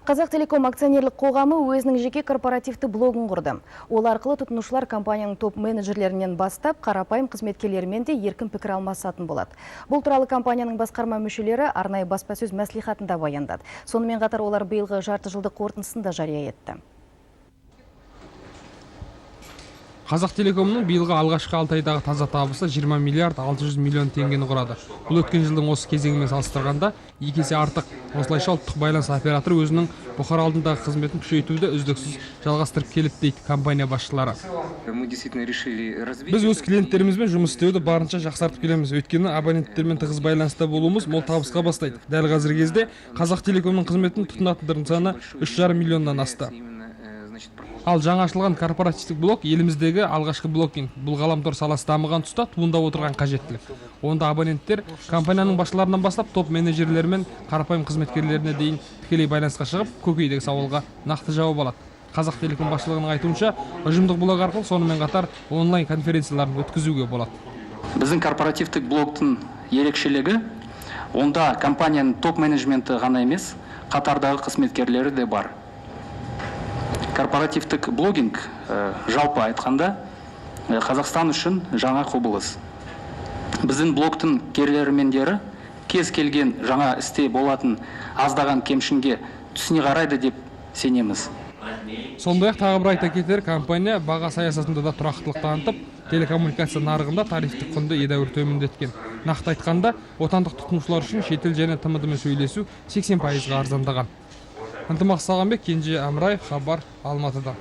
Қазақтелеком акционерлік қоғамы өзінің жеке корпоративті блогын құрды. Ол арқылы тұтынушылар компанияның топ-менеджерлерінен бастап, қарапайым қызметкерлерімен де еркін пікір алмасатын болады. Бұл туралы компанияның басқарма мүшелері арнайы баспасөз мәслихатында баяндады. Сонымен қатар олар биылғы жарты жылдық қорытындысын да жария етті. Қазақтелекомның биылғы алғашқы 6 айдағы таза табысы 20 миллиард 600 миллион теңгені құрады. Бұл өткен жылдың осы кезеңімен салыстырғанда 2 есе артық. Осылайша ұлттық байланыс операторы өзінің бұқара алдындағы қызметін күшейтуді үздіксіз жалғастырып келеді, дейді компания басшылары. Мы действительно решили развить. Біз өз клиенттерімізбен жұмыс істеуді барынша жақсартып келеміз. Өйткені абоненттермен тығыз байланыста болуымыз мол табысқа бастайды. Дәл қазіргі кезде Қазақтелекомның қызметін тұтынатындардың саны 3,5 миллионнан асты. Ал жаңа ашылған корпоративтік блог еліміздегі алғашқы блогинг. Бұл ғаламтор саласы дамыған тұста туындап отырған қажеттілік. Онда абоненттер компанияның басшыларынан бастап топ менеджерлері мен қарапайым қызметкерлеріне дейін тікелей байланысқа шығып, көкейдегі сауалға нақты жауап алады. Қазақтелеком басшылығының айтуынша, ұжымдық блог арқылы сонымен қатар онлайн конференцияларын өткізуге болады. Біздің корпоративтік блогтың ерекшелігі, онда компанияның топ менеджменті ғана емес, қатардағы қызметкерлері де бар. Корпоративтік блогинг, жалпы айтқанда, Қазақстан үшін жаңа құбылыс. Біздің блогтың көрермендері кез келген жаңа істе болатын аздаған кемшінге түсіне қарайды деп сенеміз. Сондай-ақ тағы бір айта кетер, компания баға саясатында да тұрақтылық танытып, телекоммуникация нарығында тарифтік құнды едәуір төмендеткен. Нақты айтқанда, отандық тұтынушылар үшін шетел және ТМД-мен сөйлесу 80%-ға арзандаған. Ынтымақ Сағанбек, Кенже Амраев, Хабар, Алматыдан.